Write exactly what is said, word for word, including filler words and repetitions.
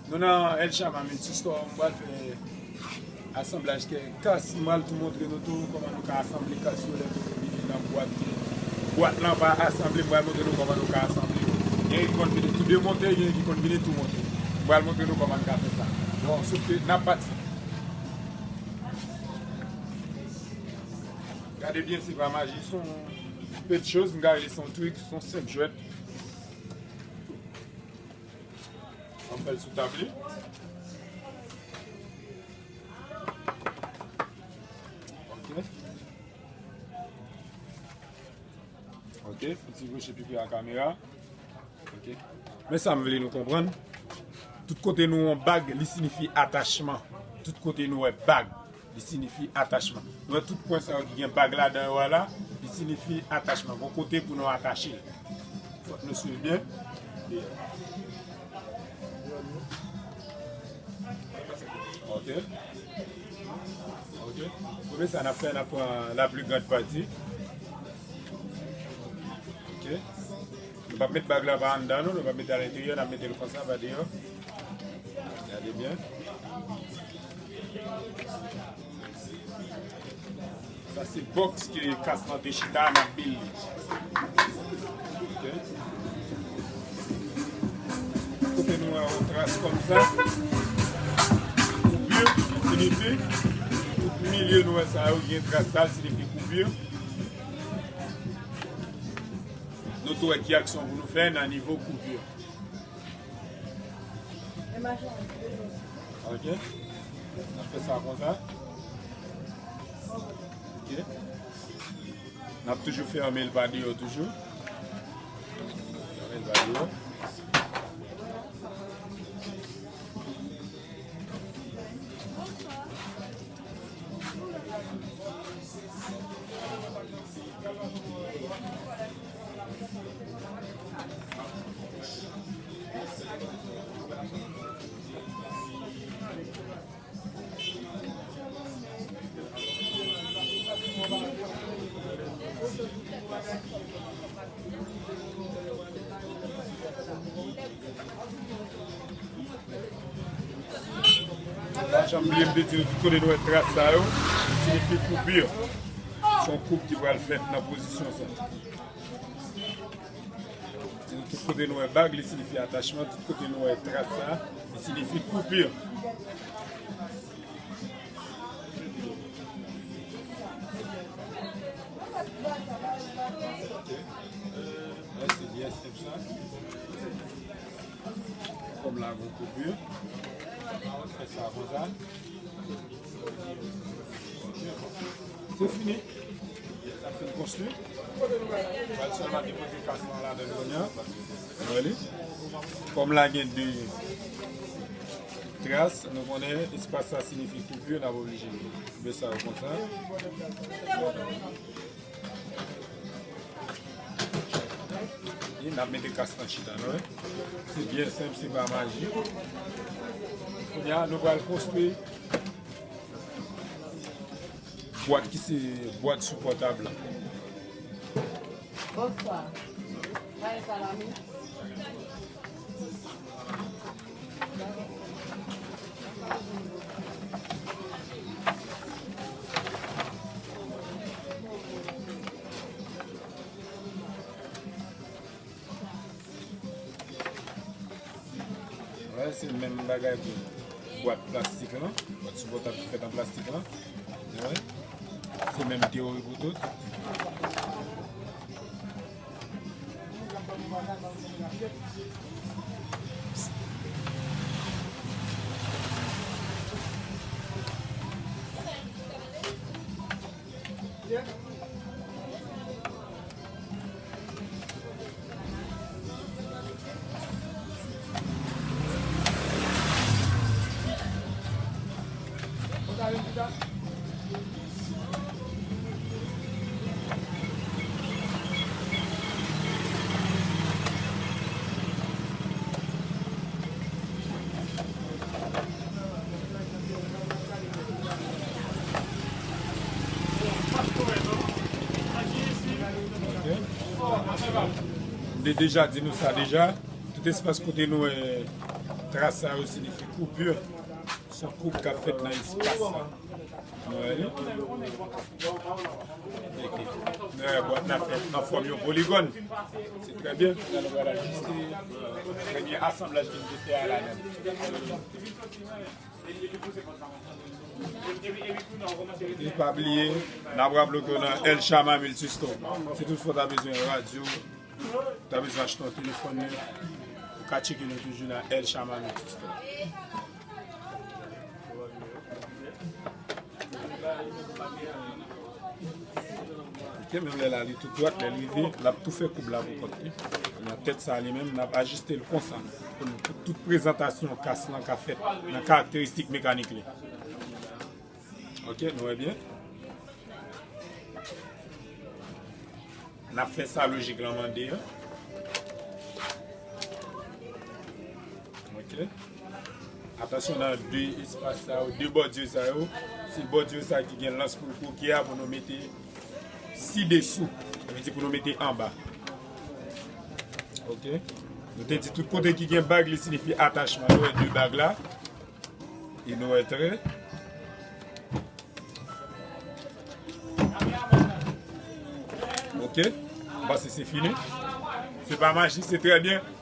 Nou nan El Chamamil Shoe Store, m pral fè asanblaj kèk kas, m pral tou montre nou tou kòman nou ka asanble kas yo lè nou vini nan bwat. Bwat lan pa asanble, m pral montre nou kòman nou ka asanble yo. Gen ki konn vini tou demonte, gen ki konn vini tou monte. M pral montre nou kòman nou ka fè sa. Bon, sof ke n ap pati. Gade byen, se pa maji, se yon pe de choz, m ka rele se yon trik, se yon senp jwèt. An fè l sou tab li. Ok. Ok, fè ti pwoche pi pre a kamera. Ok. Men sa m vle nou konprann. Tout kote nou wè yon bag, li siyifi atachman. Tout kote nou wè bag, li siyifi atachman. Nou wè tout pwen sa yo ki gen bag ladan yo a la, li siyifi atachman. Gon kote pou nou atache l. Fòk nou swiv byen. Ok. Ok. Premye sa n ap fè, n ap pran la pli grand pati. Ok. Nou p ap met bag la pa anndan, non, nou p ap mete a lenteryè, n ap mete l konsa, pa deyò. Gade byen. Sa se bòks ke kas lan te chita, n ap bel li. Ok. Kote nou wè yon tras kòm sa, koupi, siyifi, tout milye nou wè sa yo gen tras sa, siyifi koupi. Nou tou wè ki aksyon pou nou fè nan nivo koupi. Ok. N ap fè sa konsa. Ok. N ap toujou fèmen l pa deyò toujou. Fèmen l pa deyò. Pa janm bliye m te di nou tout kote nou wè tras sa yo, li siyifi koupi. Se yon koup ki pral fèt nan pozisyon sa. Tout kote nou wè bag, li siyifi atachman. Tout kote nou wè tras sa, li siyifi koupi. Ok. Mèsi, byen senp sa. Kòm la gon koupi. Fè sa konsa. Se fini. N ap fin konstwi. Pral sèlman depoze kas lan ladan l kounye a. Wè li. Kòm la gen de tras, nou konnen espas sa siyifi koupi, n ap oblije koube sa yo konsa. E n ap mete kas lan chita, nou wè. Se byen senp, se pa maji. Kounye a, nou pral konstwi bwat ki se bwat sou pòtab la. Bonswa. Mwen salami. Wè, se menm bagay pou bwat plastik lan, bwat sou pòtab ki fèt an plastik lan. Wè. Se menm teyori pou tout. Ok. M te deja di nou sa deja. Tout espas kote nou wè Tras sa yo siyifi koupi. Se yon koup k ap fèt nan espas la. Nou wè li? Ok. Nou wè bwat la fèt an fòm yon poligòn. Se trè byen. La, nou pral ajiste premye asanblaj ke n te fè a la menm. E pa bliye, n ap raple w ke w nan El Shama Multistore. Si toutfwa w ta bezwen radyo, w ta bezwen achte yon telefòn nèf, ou ka tcheke nou toujou nan El Shama Multistore. Ok, menm lè la, li tou dwat, lè l rive, l ap tou fè koub la pou kont li. Nan tèt sa li menm, n ap ajiste l konsa. Pou nou, pou tout prezantasyon kas lan ka fèt nan karakteristik mekanik li. Ok, nou wè byen. N ap fè sa lojik lan mande an. Ok. Atansyon nan de espas sa yo, de bòdye sa yo. Se bòdye sa ki gen lans pou l kwoke a pou nou mete si desou. Sa vle di pou nou mete anba. Ok. Nou te di tout kote ki gen bag, li siyifi atachman. Nou wè de bag la. E nou wè trè. Ok. M panse se fini. Se pa maji, se trè byen.